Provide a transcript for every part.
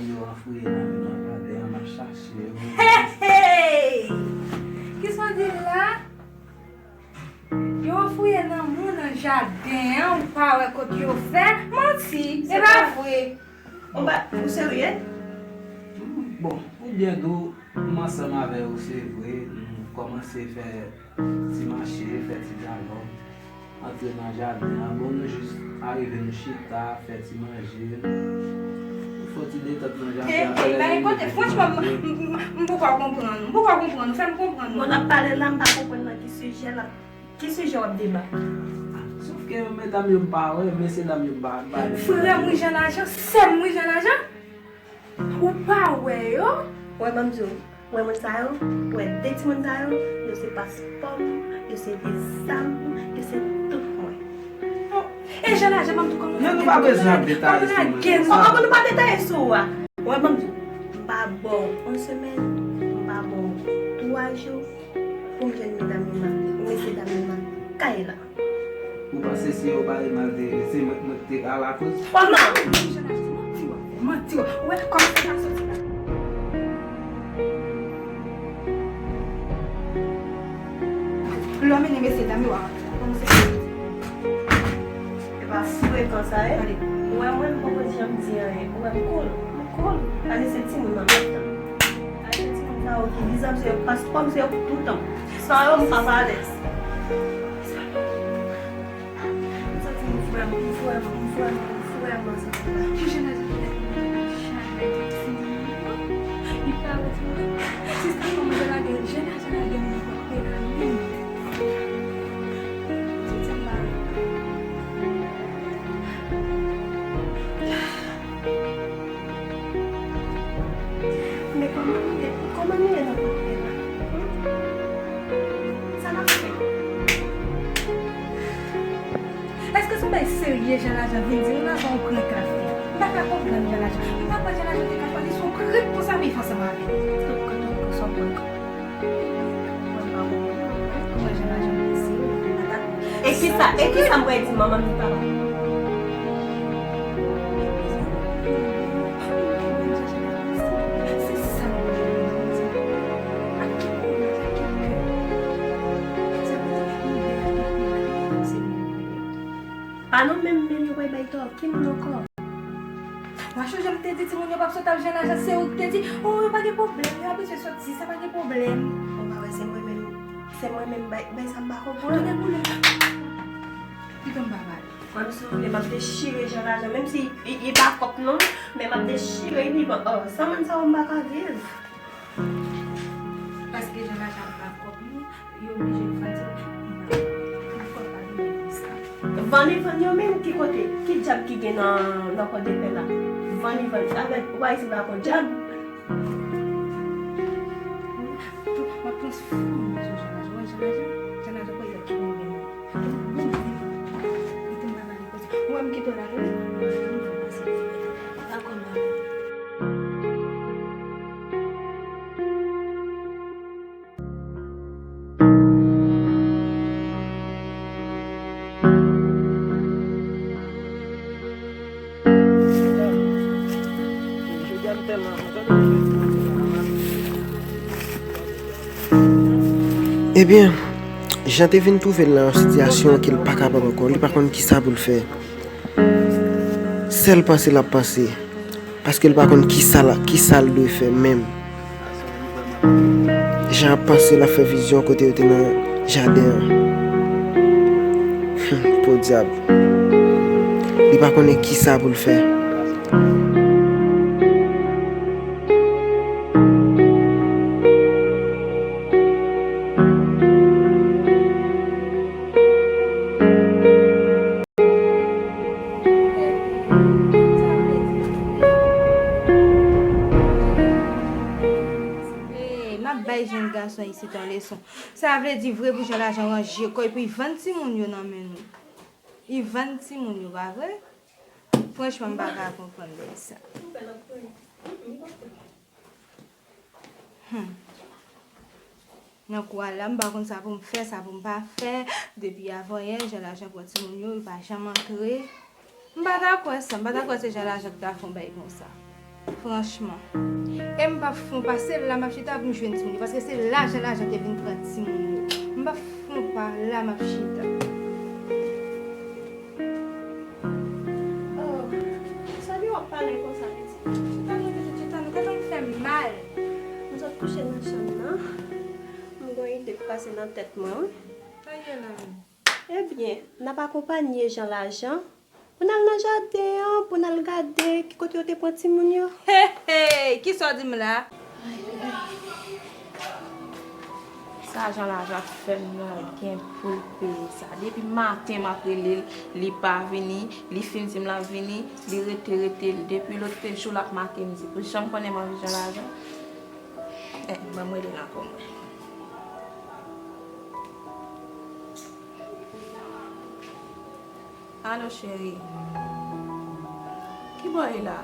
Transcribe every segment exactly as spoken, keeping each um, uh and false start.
Yo anfouye nan men nan jaden an, m ap chache yo. Hey, hey! Kisa w di la? Yo anfouye nan moun nan jaden an, ou pa wè kote yo fè? Manti, e pa vre. Ou pa, ou serye? Bon, pou byen di w, m ansanm avè yo, se vre, nou kòmanse fè ti mache, fè ti dyalòg, antre nan jaden an. Bon, nou jis arive, nou chita, fè ti manje, nou fè ti detant nan jaden an. Hey, hey, pa enpòte, franchman, m, m, m, m poko konprann ou, m poko konprann ou, fè m konprann ou. Bon, n ap pale la, m pa konprann nan ki sijè l ap Ki sijè w ap deba? Sòf ke medam yo m pa wè, mesye dam yo m pa, m pa wè. Frè m wi Jan Lajan, sè m wi Jan Lajan. Ou pa wè yo? Wè ban m di w, wè moun sa yo, wè de timoun sa yo, yo se paspò m, yo se de zam, yo se tout mwen. E Jan Lajan ban m tou kòman. Men nou pa bezwen ap detaye sou mwen. Kòman nou pa detaye sou ou a? Wè ban m di w, m pa ba w yon semèn, m pa ba w twa jou. Pou m jwenn medam yo nan, mesye dam yo nan kay la. Ou panse si yo pa mal te, se mwen, mwen ki te alakoz? Oh non! Manti w ap fè, manti w ap fè. Ou wè kòman sa soti la? Lè w mennen mesye dam yo a antre la, kòman se? E pa frekan sa ye. Ou wè mwen, m poko janm di anyen. Ou wè m cool, m cool. Pale se timoun nan menm tan. Pale se timoun sa yo ki vizab, se yo k paspò m, se yo k toutan. San yo, m pa alèz. M santi m vrèman, m vrèman, m vrèman, m vrèman santi m pa. Ki Jan Lajan fè chaje timoun nan? Li pa wè timoun nan. Sista kòmanse lage, Jan Lajan lage m nan pòt la menm. M santi m pa. Men kòman nou ye, kòman nou ye nan kote la? Hmm? Sa n ap fè? Èske se yon bagay serye Jan Lajan vin di nou nan yon prank la fè? M pa ka konprann Jan Lajan. M pa kwè Jan Lajan te ka chwazi se yon prank konsa viv ansanm avè l. Tout, tout, tout, se yon prank. Mwen pa konprann non. Kòman Jan Lajan blese w, mwen pa ta konprann. E kisa, e kisa m pral di manman m ni papa m? Se sa m pral di. Ak ki kouraj, ak ki kè. Sa vle di, m bèl ak tout moun, se mwen. Pa nan menm, menm yo pral bay tò, ki moun ankò? W a chonje m te di timoun yo p ap sot ap Jan Lajan, se ou ki te di, o, yo pa gen pwoblèm, yo abitye soti, sa pa gen pwoblèm. Ou pa wè se mwen menm, se mwen menm bay, bay sa m pa konprann. Tounen boule. Pito m pa pale. Mwen, si w vle, m ap dechire Jan Lajan, menm si li, li pa kòk non, men m ap dechire li, bon, oh, san moun sa yo m pa ka viv. Paske Jan Lajan pa kòk non. Yo oblije vann ti, m pa, m fò pa vin di sa. Vann li vann yo menm ki kote? Ki dyab ki gen nan, nan kò de pè la? Vann li vann. Avèk w pa isit la kon dyab. M ap transfòme w sou Jan Lajan. Jan Lajan, Jan Lajan pa yon ki renmen mwen. Mete m pa pale kote. Ou wè m kite w la tou wi. Dakò, m ale. Ebyen, Jan te vin twouve l nan yon sitiyasyon ke l pa kapab ankò, li pa konn kisa pou l fè. Sèl panse l ap panse. Paske l pa konn kisa l, kisa l dwe fè menm. Jan ap panse, l ap fè vizyon kote yo te nan jaden an. Hum, podyab. Li pa konnen kisa pou l fè. Hey, m ap bay jèn gason isit yon leson. Sa vle di vre pou Jan Lajan ranje kò l pou l vann timoun yo nan men nou. L vann timoun yo, pa vre? Franchman, m pa ka konprann bagay sa. Hmm. Nan kou a la, m pa konn sa pou m fè, sa pou m pa fè. Depi avanyè, Jan Lajan pran timoun yo, yo pa janm antre. M pa ta kwè sa, m pa ta kwè se Jan Lajan ki ta fè yon bagay konsa. Franchman. E m p ap fon pa, se la m ap chita pou m jwenn timoun yo, paske se la Jan Lajan te vin pran timoun yo. M p ap fon pa, la m ap chita. Oh, sa gen w ap pale konsa, pitit? Chita non, pitit, chita non, tèt an fè m mal. M sot kouche nan chanm nan. M gon ide k pase nan tèt mwen, wi. Sa ye la menm? Ebyen, n ap akonpanye Jan Lajan pou n al nan jaden an, pou n al gade ki kote yo te pran timoun yo. Hey, hey! Kisa w di m la? Sa Jan Lajan ap fè m nan, l gen pou l peye sa. Depi maten m ap rele l, li pa vini, li fin di m l ap vini, li rete, rete, depi lòt jou l ap make m di, pou jan m konnen m anvi Jan Lajan. Eh, ban m rele l ankò mwen. Alo, cheri. Kibò w ye la?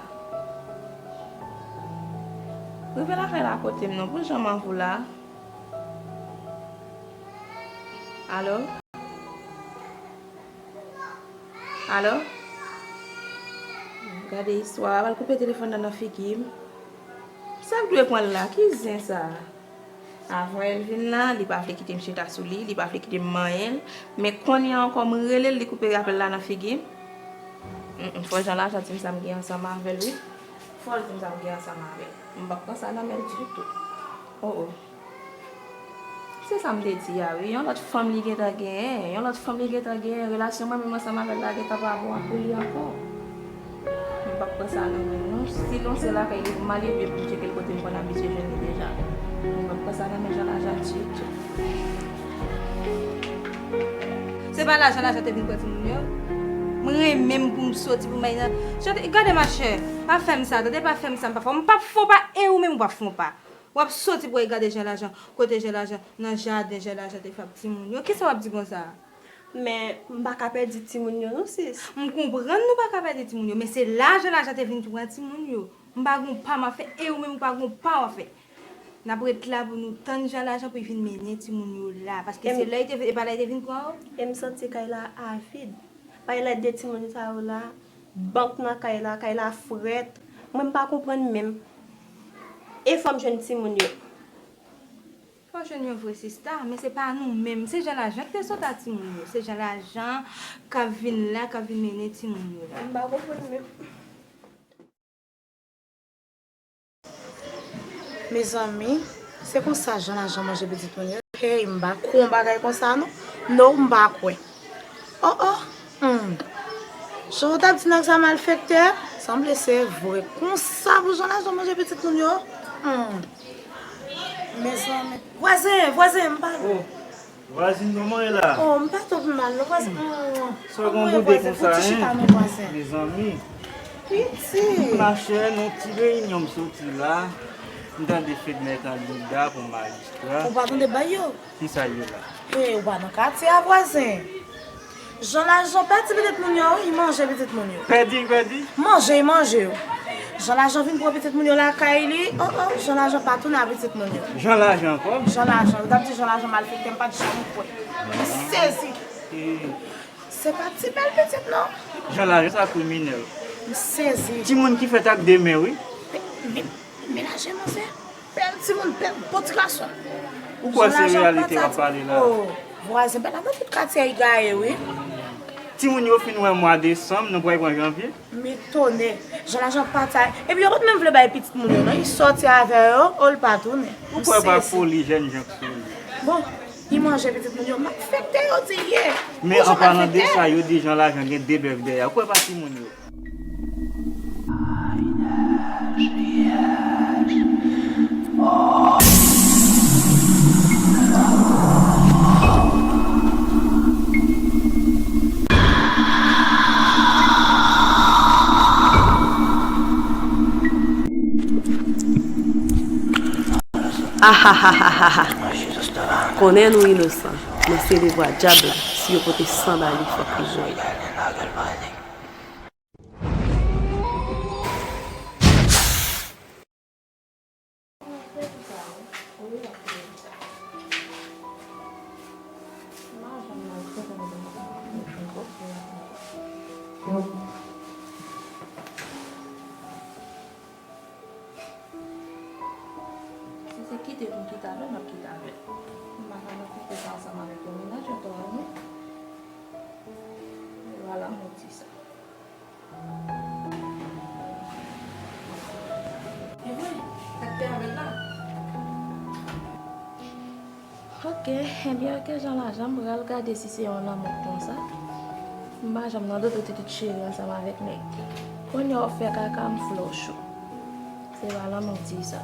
Rive lakay la kote m non, pou jan m anvi w la. Alo? Alo? Gade istwa, a pral koupe telefòn nan nan figi m. Sa k dwe pran l la? Ki zen sa a? Avan Elvin la, li pa vle kite m chita sou li, li pa vle kite m manyen l. Men kounye a ankò, m rele l, li koupe apèl la nan figi m. Mm, mm, fò Jan Lajan di m sa m gen ansanm avè l, wi. Fò l di m sa m gen ansanm avè l. M p ap pran sa nan men l ditou. Oh, oh. Se sa m te di a, wi. Yon lòt fanm li gentan genyen. Yon lòt fanm li gentan genyen. Relasyon mwen menm ansanm avè l la gentan pa bon pou li ankò. M p ap pran sa nan men l non. Sinon se lakay li pou m ale, ebyen pou m tcheke l kote m konn abitye jwenn li deja. M p ap pran sa nan men Jan Lajan ditou. Se pa la Jan Lajan te vin pran timoun yo? M renmen m pou m soti pou m bay nan. Jan, gade machè, pa fè m sa, tande, pa fè m sa, m pa fè w, m p ap fè w pa, e ou menm ou p ap fè w pa. W ap soti pou w al gade Jan Lajan, kote Jan Lajan, nan jaden Jan Lajan te fè ak timoun yo. Kisa w ap di konsa a? Men, m pa ka pèdi timoun yo non, sis. M konprann nou pa ka pèdi timoun yo, men se la Jan Lajan te vin pran timoun yo. M pa gon pa m ap fè, e ou menm ou pa gon pa w ap fè. N ap ret la pou nou tann Jan Lajan pou l vin mennen timoun yo la. Paske se lè l te, e pa lè l te vin pran yo. E m santi kay la avid. Bay lè de timoun sa yo la, bank nan kay la, kay la frèt. Mwen m pa konprann menm. E fò m jwenn timoun yo. Fò w jwenn yon vre sista, men se pa nou menm. Se Jan Lajan ki te sot a timoun yo. Se Jan Lajan k ap vin la, k ap vin mennen timoun yo la. M pa konprann menm. Mezanmi, se konsa Jan Lajan manje pitit moun yo. Hey, m pa kwè yon bagay konsa non. No, m pa kwè. Oh, oh, hmm. Jan w t ap di nèg sa malfektè, sanble se vre. Konsa pou Jan Lajan manje pitit moun yo? Hmm. Mezanmi. Vwazen, vwazen, m pa... Oh. Vwazin, kòman w ye la? Oh, m pa twò pi mal non, vwazin. Hmm. Sa w gen boude konsa, hein? Mezanmi. Piti. Machè, nan ti reyinyon m soti la, m tande Fedna t an Linda pou majistra. Ou pa tande bay yo? Kisa l ye la? Eh, ou pa nan katye a, vwazin. Jan Lajan pèdi pitit moun yo, wi, li manje pitit moun yo. Pèdi, pèdi? Manje, li manje yo. Jan Lajan vin pran pitit moun yo lakay li. Oh, oh, Jan Lajan pa tounen a pitit moun yo. Jan Lajan ankò? Jan Lajan, yo t ap di Jan Lajan malfektè, m pa t janm kwè. M sezi. E se pa ti bèl pitit, non. Jan Lajan sa kriminèl. M sezi. Timoun ki fèt ak de men, wi. Men, men, men laj manzè. Bèl timoun, bèl bon ti gason. Ou kwè se reyalite w ap pale la? Oh, vwazen, bèl la, nan tout katye a, li gaye, wi. Timoun yo fin wè mwa desanm, nou pral pran janvye. Men tonè, Jan Lajan pa ta... Epi yo pa t menm vle bay pitit moun yo, non. Li sòti avè yo, oh, li pa tounen. Ou kwè pa foli jèn jan k sou li? Bon, li manje pitit moun yo, malfektè yo di l ye. Men an palan de sa, yo di Jan Lajan gen de bèf dèyè. Ou kwè pa timoun yo? Ahahahaha. Konnen nou inosan, men se devwa dyab la, si yo pote san ba li, fòk li jwenn. Kite pou m kite avè l, m ap kite avè l. M pa ka nan fete sa ansanm avèk yon mennaj, yon tò renmen. E vwala, m di sa. E mwen, sa k te avè l la? Ok, ebyen, ok, Jan Lajan, m pral gade si se yon lanmou konsa. M pa janm nan dodo ti tout cheri ansanm avèk nèg. Kounye a w ap fè kaka, m fle w cho. Se pa lanmou di sa.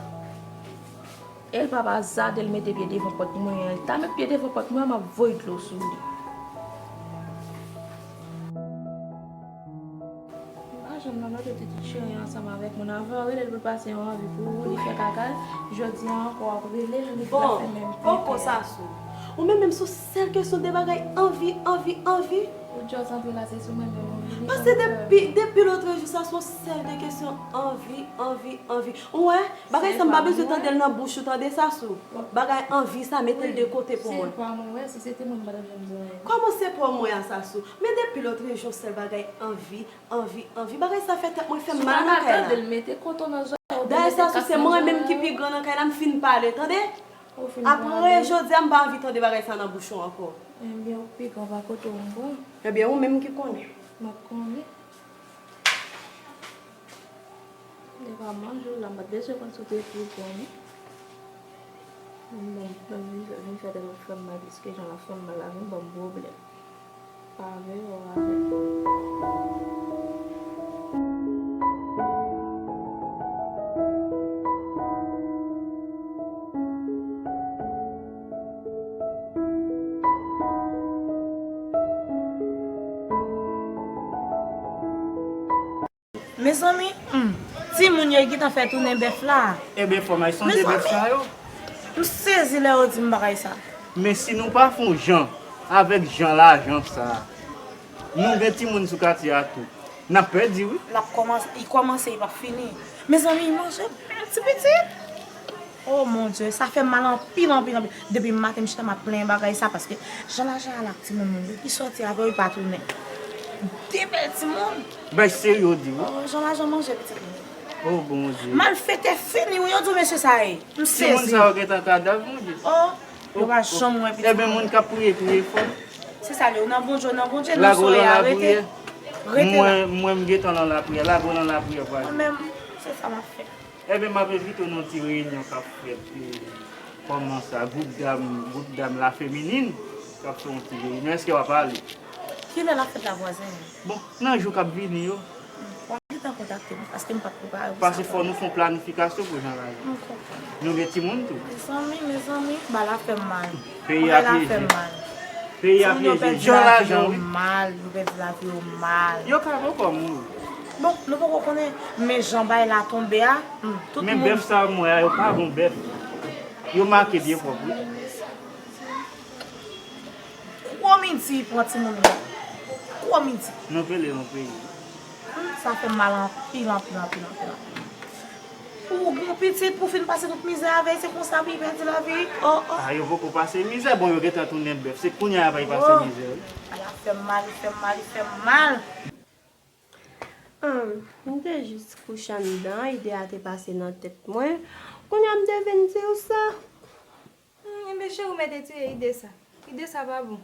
E l pa pa zade l mete pye devan pòt mwen an. Li ta met pye devan pòt mwen an, m ap voye dlo sou li. M pa janm nan lòt yo te di cheri ansanm avèk moun. Avan w rele l pou l pase yon anvi pou ou, li fè kaka l. Jodi a ankò w ap rele l, li fè menm pwoblèm. Bon, poko Sasou. Ou menm menm sou sèl kesyon de bagay anvi, anvi, anvi. Ou just antre la, se sou mwen menm ou vini. Paske depi, depi lòtrejou Sasou, sèl de kesyon anvi, anvi, anvi. Ou wè, bagay sa m pa bezwen tande l nan bouch ou tande Sasou. Bagay anvi sa, mete l de kote pou mwen. Se pwa mwen, wè, si se te mwen, m pa t ap janm di anyen. Kòman se pwa mwen a Sasou? Men depi lòtrejou, sèl bagay anvi, anvi, anvi. Bagay sa fè tèt mwen fè m mal nan kay la. Dayè Sasou, se mwen menm ki pi gran nan kay la, m fin pale, tande? Apre jodi a, m pa anvi tande bagay sa nan bouch ou ankò. Ebyen, ou pi gran pa kote w ankò. Ebyen, ou menm ki konnen. M ap konnen. Li pa manje w la, m pa t bezwen konn si w te pi gran, non. Bon, mwen vin, vin fè tèt mwen fè m mal, piske jan l ap fè m mal la, vin ban m pwoblèm. Pa vle wè w avè l. Mezanmi, hmm, timoun yo gentan fè tounen bèf la. Ebyen, fò m al sonde bèf sa yo. M sezi lè yo di m bagay sa. Men si nou pa fè yon jan avèk Jan Lajan sa, nou gen timoun sou katye a tou. N ap pèdi, wi. L ap kòmanse, li kòmanse, li p ap fini. Mezanmi, manje bèl ti pitit. Oh mon Dieu, sa fè m mal anpil, anpil, anpil. Depi maten, m chita, m ap plenyen bagay sa, paske Jan Lajan al ak timoun moun yo, li sòti avè yo, li pa tounen. De bèl timoun. Bay serye w di, wi. Oh, Jan Lajan manje pitit moun. Oh, Bondye. Malfektè fini, wi, yo di w mesye sa ye. M sezi. Timoun sa yo gentan kadav, Bondye. Oh, yo pa janm wè pitit moun. Ebyen, moun k ap priye, priye fò. Se sa, yo nan Bondye, nan Bondye, nan solèy a, rete. Rete la. Mwen, mwen, m gentan nan lapriyè, lage w nan lapriyè, vwazen. Mwen menm, se sa m ap fè. Ebyen, m ap envite w nan yon ti reyinyon k ap fèt, e, kòman sa, gwoup dam, gwoup dam la feminin, k ap fè yon ti reyinyon. Èske w ap ale? Kilè l ap fèt la, vwazen? Bon, nan jou k ap vini yo. W ap gentan kontakte m, paske m p ap prepare pou sa. Paske fò nou fè yon planifikasyon pou Jan Lajan. M konprann. Nou gen timoun tou. Mezanmi, mezanmi, bagay la fè m mal. Peyi a pyeje. Peyi a pyeje. Jan Lajan, wi. Timoun yo pèdi lavi yo mal, yo pèdi lavi yo mal. Yo ka poko mouri. Bon, nou poko konnen, men jan bagay la tonbe a, hmm, tout moun. Men bèf sa m wè a, yo pa bon bèf. Yo make byen pwòp, wi. Gwo midi pran timoun yo. Gwo midi. Nou pele yon peyi. Hmm, sa fè m mal anpil, anpil, anpil, anpil, anpil. Pou w gen pitit, pou w fin pase tout mizè avè l, se konsa pou l pèdi lavi l. Oh, oh. A, yo poko pase mizè, bon, yo gentan tounen bèf. Se kounye a y ap pase mizè, wi. Bagay la fè m mal, li fè m mal, li fè m mal. Ahn, m te jis kouche anndan, ide a te pase nan tèt mwen. Kounye a m te vin di w sa. Hmm, enben, cheri, ou mèt retire ide sa. Ide sa pa bon.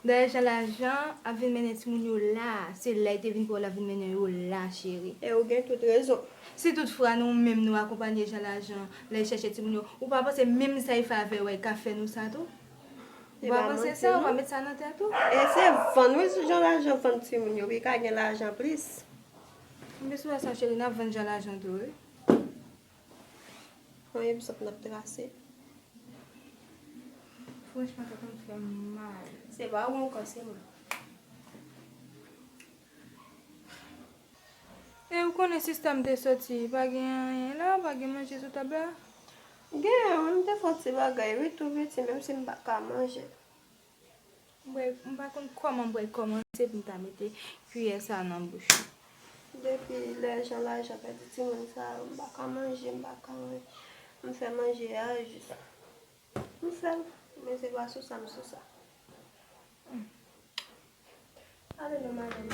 Dayè, Jan Lajan ap vin mennen timoun yo la. Se la li te vin pou l ap vin mennen yo la, cheri. E ou gen tout rezon. Si tout fwa nou menm nou akonpanye Jan Lajan lè l chèche timoun yo, ou pa panse menm sa li fè avè yo a, li ka fè nou sa tou? Ou pa panse sa, ou pa met sa nan tèt ou? E se vann, wi, si Jan Lajan vann timoun yo, wi, ka gen lajan plis. Enben, si w wè sa, cheri, n ap vann Jan Lajan tou, wi. Anyen m sot n ap trase. Franchman, tèt mwen fè m mal. Se pa ou ankò, se mwen. E ou konnen sistèm te soti, pa gen anyen la, pa gen manje sou tab la? Gen, wi, m te fè yon ti bagay, wi, tou piti, menm si m pa ka manje. M pa konn kòman m pral kòmanse pou m ta mete kiyè sa nan bouch. Depi lè Jan Lajan pèdi timoun sa yo, m pa ka manje, m pa ka anyen. M fè manje a jis. M fè l, men se pa sou sa m sou sa. Ale non, madanm.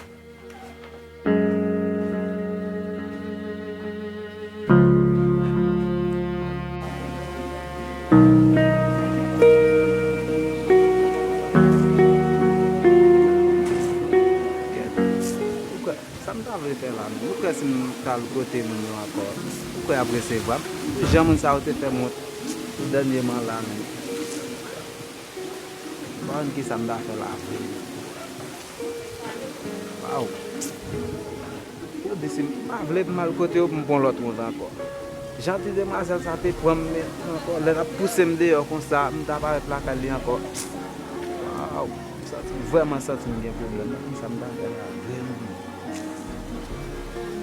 al kote moun yo ankò. Ou kwè y ap resevwa m? Jan moun sa yo te fè m wont dènyeman la menm. M pa konn kisa m ta fè la vre. Waw. Yo di si m pa vle m al kote yo pou m pran lòt wont ankò. Jan ti demwazèl sa te pran m men ankò, lè l ap pouse m deyò konsa, m ta parèt lakay li ankò. Waw, m santi, vrèman santi m gen pwoblèm. M pa konn sa m ta fè la vrèman.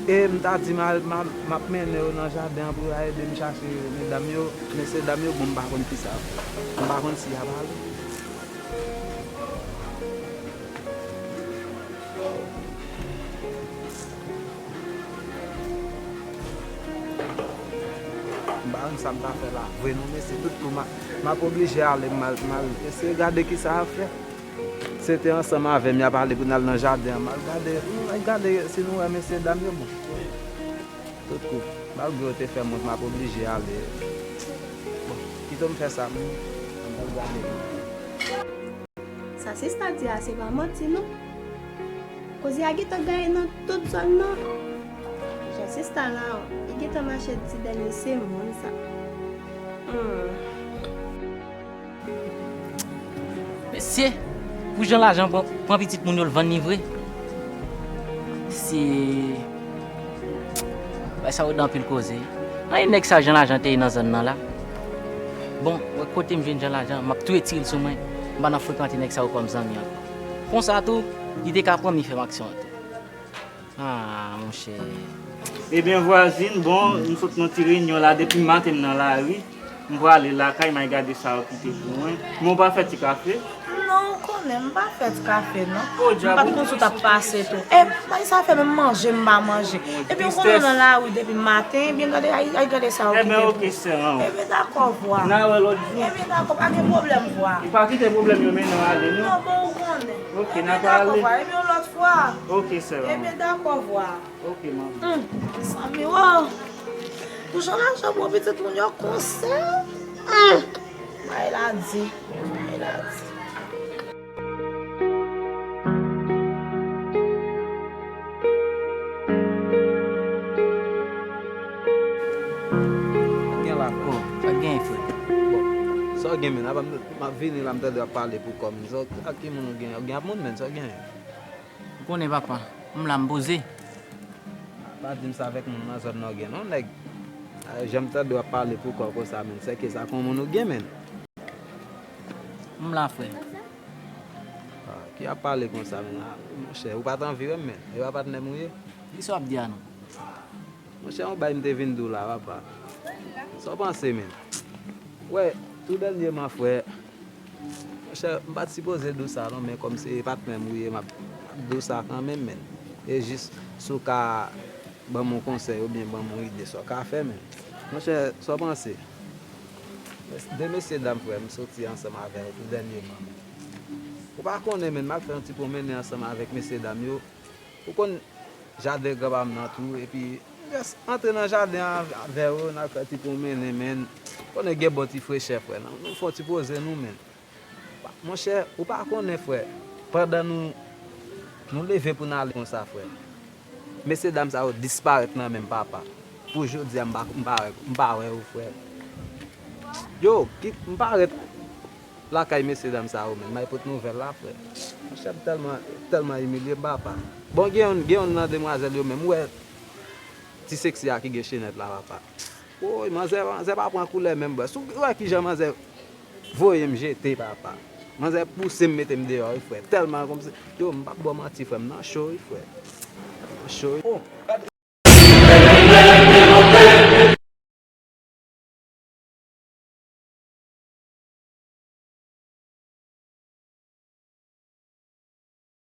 E m ta di m al, m a, m ap mennen yo nan jaden an pou yo al ede m chache medam yo, mesye dam yo, bon, m pa konn kisa, m pa konn si y ap ale. M pa konn sa m ta fè la vre non, mesye, tout kou m a, m ap oblije ale, m al, m al eseye gade kisa y ap fè. Se te ansanm avè m y ap ale pou n al nan jaden an, m al gade, m al gade si nou wè mesye dam yo, bon. Tout kou, malgre yo te fè m wont, m ap oblije ale. Bon, kite m fè sa, m, m al gade. Sa sista di a se pa manti non. Koze a gentan gaye nan tout zòn nan. Jan sista la, li gentan mache di dènye se moun sa. Hmm. Mesye, pou jan lajan pran, pran pitit moun yo, l vann li vre. Mesye, bay sa yo dan anpil koze. Anyen nèg sa jan lajan te ye nan zòn nan la. Bon, wè kote m jwenn jan lajan, m ap tou retire l sou mwen. M pa nan frekante nèg sa yo kòm zanmi ankò. Konsa tou, li te ka pran m, li fè m aksyon an tou. Ah, monchè. Ebyen, vwazin, bon, m sot nan ti reyinyon la, depi maten m nan lari. M prale lakay, m al gade sa yo kite pou mwen. Men w pa fè ti kafe? Non, ou konnen, m pa fè ti kafe, non. M pa t konn si w t ap pase tou. E, bay sa fè menm manje, m pa manje. Ebyen, ou konnen w nan lari depi maten, ebyen, gade, ay, ay, gade sa yo kite pou. Ebyen, oke, sè an. Ebyen, dakò, vwa. N a wè lòt jou. Ebyen, dakò, pa gen pwoblèm, vwa. Ou pa kite pwoblèm yo mennen w ale, non? Non, bon, ou konnen. Oke, n a pale. Ebyen, dakò, vwa. Ebyen, yon lòt fwa. Oke, sè an. Ebyen, dakò, vwa. Oke, manmi. Hmm, mezanmi, oh. Pou jan lajan pran pitit moun yo konsa. Hmm. Bay la di. Bay la di. Gen la, oh, sa gen, frè? Bon, sa w gen, men, apa m, m ap vini la, m tande w ap pale pou kò m. Sa, ak ki moun ou gen? Ou gen ak moun, men, sa w gen? Ou konnen, papa, m la, m poze. Pa di m sa avèk moun nan zòn nan ou gen non, nèg. Ah, jan m tande w ap pale pou kò w konsa, menn. Sèke sa kon moun ou gen, menn. M la, frè. Ah, ki ap pale konsa, menn? Ah, monchè, ou pa t anvi wè m, menn. E pa patnè m ou ye? Kisa w ap di a non? Monchè, yon bagay m te vin di w la, papa. Sa w panse, menn? Wè, tou dènyèman, frè, monchè, m pa t sipoze di w sa non, men kòm se patnè m ou ye, m ap, m ap di w sa kanmenm, menn. E jis si w ka ban m yon konsèy oubyen ban m yon ide sa w ka fè, menn. Monchè, sa w panse? De mesye dam, frè, m soti ansanm avè yo tou dènyèman, menn. Ou pa konnen, menn, m al fè yon ti pwonmennen ansanm avèk mesye dam yo. Ou konn jaden granpa m nan tou, epi m jis antre nan jaden an avè yo, n al fè ti pwonmennen, menn. Konnen gen bon ti frechè, frè, nan, nou fè yon ti poze nou, menn. Monchè, ou pa konnen, frè, pandan nou, nou leve pou n ale konsa, frè, mesye dam sa yo disparèt nan men m, papa. Pou jodi a, m pa, m pa wè, m pa wè yo, frè. Yo, ki, m parèt lakay mesye dam sa yo menm, m al pote nouvèl la, frè. Monchè, m tèlman, tèlman imilye m, papa. Bon, gen youn, gen youn nan demwazèl yo menm, ou wè ti seksi a ki gen chenèt la, papa. Woy, manzè, manzè pa pran koulè menm, bro. Si w wè kijan manzè voye m jete, papa. Manzè pouse m, mete m deyò, wi, frè. Tèlman kòmsi, yo, m p ap ba w manti, frè, m nan cho, wi, frè. M nan cho, wi.